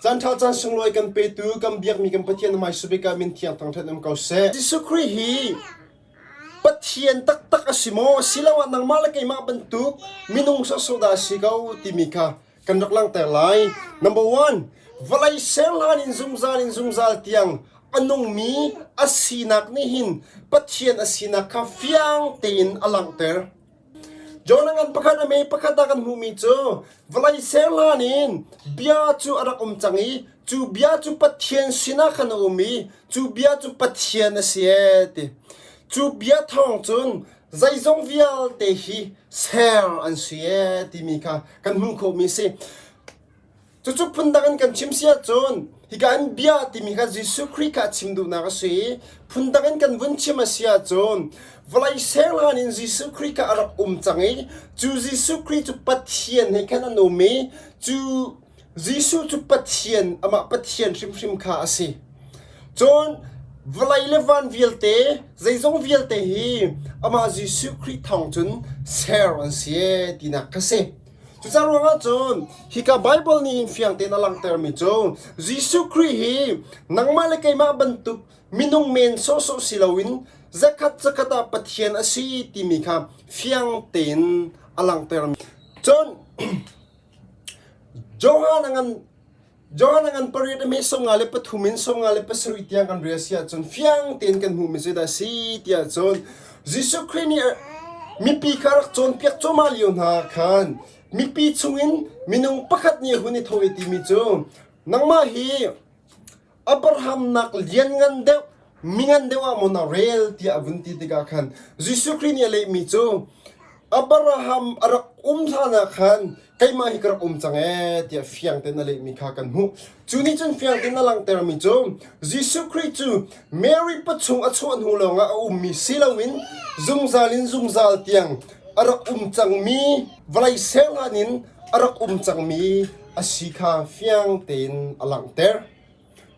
Caan ṭha caan sunglawi kan petu kan biakmi kan Pathian hmai subik ah min thiang thangṭhat um ko seh. Jesuh Khrih hi Pathian taktak a si maw asiloah nangmah le keimah bantuk minung sawhsawh dah a si ko timi kha kan rak langhter lai. Number one, vawlei ser hlan in zungzal in zungzal tiang a nungmi a sinak nih hin Pathian a sinak kha fiang tein a langhter. Jonah ngan pakhat a me pakhat ah kan hmuhmi cu vawlei ser hlan in bia cu a rak um cang i cu bia cu Pathian sinah khan a um i cu bia cu Pathian a si ee ti. Cu bia thawng cun zeizong vialte hi ser an si ee timi kha kan hmuh khawhmi a si. Cucu phundang in kan chim si ahcun hika in bia timi kha Jesuh Khrih kha a chim duhnak a si i phundang in kan vun chim a si ahcun vawlei ser hlan in Jesuh Khrih kha a rak um cang i cu Jesuh Khrih cu Pathian he khan an um i cu Jesuh cu Pathian amah Pathian hrimhrim kha a si. Cun vawlei le van vialte zeizong vialte hi amah Jesuh Khrih thawng cun ser an si ee tinak kha si. Cucaah ruangah cun hika Baibal nih hin fiang tein a langhtermi cu Jesuh Khrih hi nangmah le keimah bantuk minung men sawhsawh si loin zakhat zakhat ah Pathian a si timi kha fiang tein a langhter. Cun Johan a ngan Johan a ngan pariat a hme 53 in 57 tiang kan rel si ahcun fiang tein kan hmuhmi cu dah a si tiah cun Jesuh Khrih nih mipi kha rak cawnpiak cuahmah lio hna khan mipi chungin minung pakhat nih a hun i thawh i timi cu nangmah hi Abraham nak lianngan deuh mingan deuh ah maw na rel tiah a vun ti tikah khan Jesuh Khrih nih a lehmi cu Abraham a rak um hlan ah khan keimah hi ka rak um cang ee tiah fiang tein a lehmi kha kan hmuh. Cu nih cun fiang tein a langhtermi cu Jesuh Khrih cu Mary pachung a chuah hnu lawngah a ummi si loin zungzal in zungzal tiang a rak um cangmi vawlei ser hlan in a rak um cangmi a si kha fiang tein a langhter.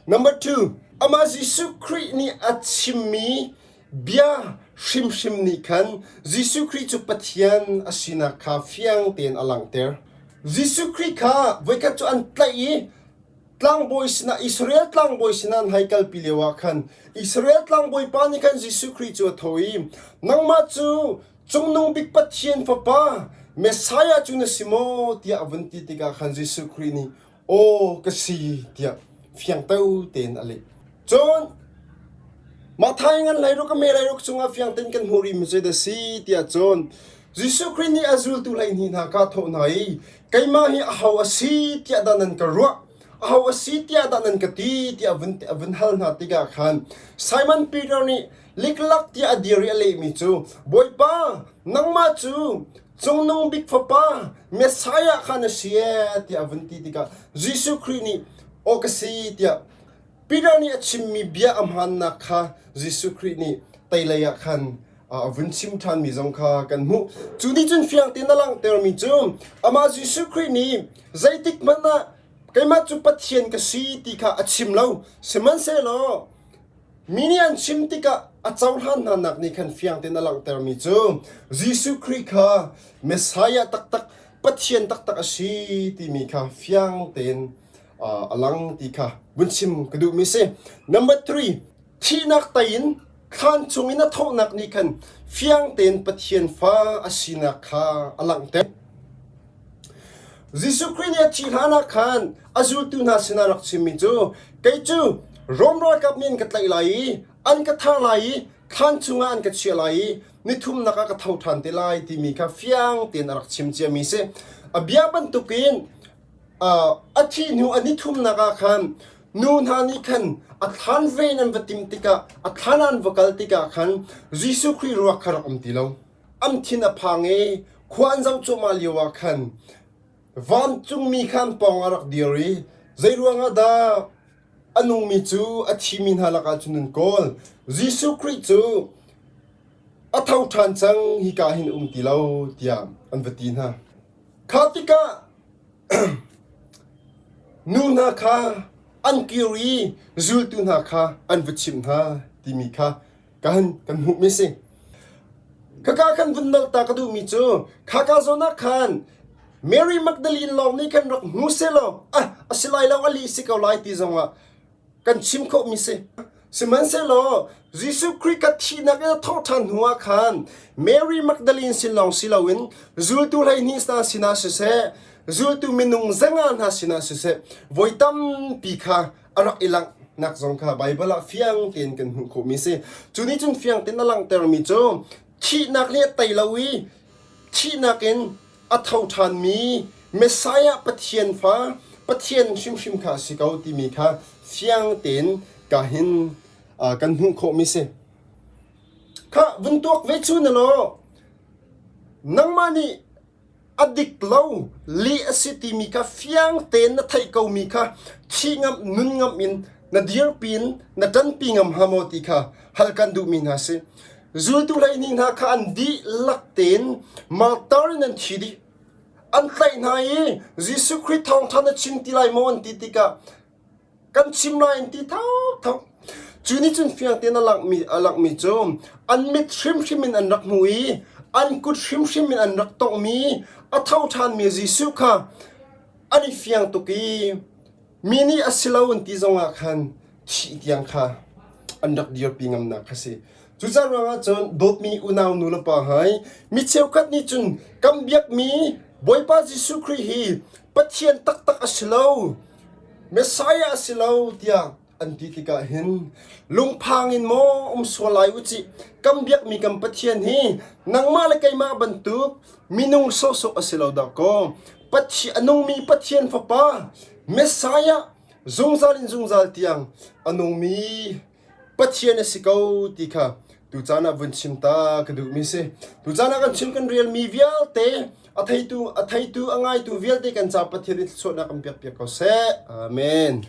Number two, amah Jesuh Khrih nih a chimmi bia hrimhrim nih khan Jesuh Khrih cu Pathian a sinak kha fiang tein a langhter. Jesuh Khrih kha voikhat cu an tlaih i tlangbawi sinah Israel tlangbawi sinah an hei kalpi lio ah khan Israel tlangbawi pa nih khan Jesuh Khrih cu a tho i nangmah cu Cungnung bik Pathian Fapa Messiah cu na si maw tiah a vun ti tikah khan Jesuh Khrih nih aw ka si tiah fiangto tein a leh. Cun Matthai ngan hlei ruk a me hlei ruk chungah fiang tein kan hmuh rihmi cu a si tiah cun Jesuh Khrih nih a zultu 12 hna kha a thawh hna i keimah hi aho a si tiah dah nan ka ruah aho a si tiah dah nan ka ti tiah a vun, a vun hal hna tikah khan Simon Peter nih liklak tiah a dir i a lehmi cu Bawipa nangmah cu Cungnung bik Fapa Messiah kha na si ee tiah a vun ti tikah Jesuh Khrih nih aw ka si tiah Peter nih a chimmi bia a hmaannak kha Jesuh Khrih nih teilei ah khan a vun chim ṭhanmi zong kha kan hmuh. Cu nih cun fiang tein a langhtermi cu amah Jesuh Khrih nih zeitik hmanh ah keimah cu Pathian ka si ti kha a chim lo. Sihmanhsehlaw Mi nih an chim tikah a cohlan hnanak nih khan fiang tein a langhtermi cu Jesuh Khrih kha Messiah taktak, Pathian taktak a si timi kha fiang tein a lang ti kha vun chim ka duhmi si. Number three, thihnak tei in thlan chungin a thawhnak nih khan fiang tein Pathian fa a sinak kha a langhter. Jesuh Khrih nih a thih hlanah khan a zultu hna sinah rak chimmi cu kei cu Rom ralkap nih an ka tlaih lai i an ka thah lai i thlan chungah an ka chiah lai i nithumnak ah ka tho ṭhan te lai timi kha fiang tein a rak chim ciami a si. A bia bantukin a thih hnu a nithumnak ah khan nu hna nih khan a thlan ve in an va timh tikah a thlan ah an va kal tikah khan Jesuh Khrih ruak kha rak um ti lo. An thin a phang i khua an zoh cuahmah lio ah khan vancungmi kha an pawng ah rak dir i zeiruangah dah a nungmi cu a thimi hna lakah cun an kawl. Jesuh Khrih cu a tho ṭhan cang hika hin um ti lo tiah an va ti hna. Kha tikah nu hna kha an kir i zultu hna kha an va chimh hna timi kha kan kan hmuhmi si. Khaka kan vun nolh ta ka duhmi cu khaka zawn ah khan Mary Magdalene lawng nih khan rak hmu selaw ah. A si lai lo, a lih si ko lai ti zongah kan chim khawhmi si. Sihmanhsehlaw Jesuh Khrih ka thihnak in a thawhṭhan hnuah khan Mary Magdalene sin lawng si loin zultu 12 hna sinah siseh, zultu minung zanga hna sinah siseh, voi tampi kha a rak i langhnak zong kha Baibal ah fiang tein kan hmuh khawhmi si. Cu nih cun fiang tein a langhtermi cu thihnak nih a tei lo i thihnak in a tho ṭhanmi Messiah Pathian fa, Pathian hrimhrim kha a si ko timi kha fiang tein ka hin kan hmuh khawhmi si. Kha vun tuak ve cu na law nangmah nih a dik lo lih a si timi kha fiang tein na theih komi kha thih ngam nun ngam in na dirpi in na ṭanpi ngam hnga maw ti kha hal kan duhmi hna si. Zultu 12 hna kha an dihlak tein martar in an thi dih. An tlaih hna i Jesuh Khrih thawngṭha na chim ti lai maw an ti tikah kan chim lai an ti thauthau. Cu nih cun fiang tein a langhmi a langhmi cu an mit hrimhrim in an rak hmu i an kut hrimhrim in an rak tonghmi a tho ṭhanmi Jesuh kha an i fiang tuk i Mi nih a si lo an ti zongah khan thih tiang kha an rak dirpi ngamnak kha si. Cucaah ruangah cun dawtmi unau nu le pa hai mi cheukhat nih cun kan biakmi Bawipa Jesuh Khrih hi Pathian taktak a si lo, Messiah a si lo tiah an ti tikah hin lungphang in maw um sual lai u cih kan biakmi kan Pathian hi nangmah le keimah bantuk minung sawhsawh a si lo dah kaw Pathian a nungmi Pathian Fapa Messiah zungzal in zungzal tiang a nungmi Pathian a si ko ti kha tucaan ah vun chim ta ka duhmi si. Tucaan ah kan chim kan relmi vialte a theitu a theitu a ngaitu vialte kan ca Pathian in thluachuahnak kan pek piak ko seh. Amen.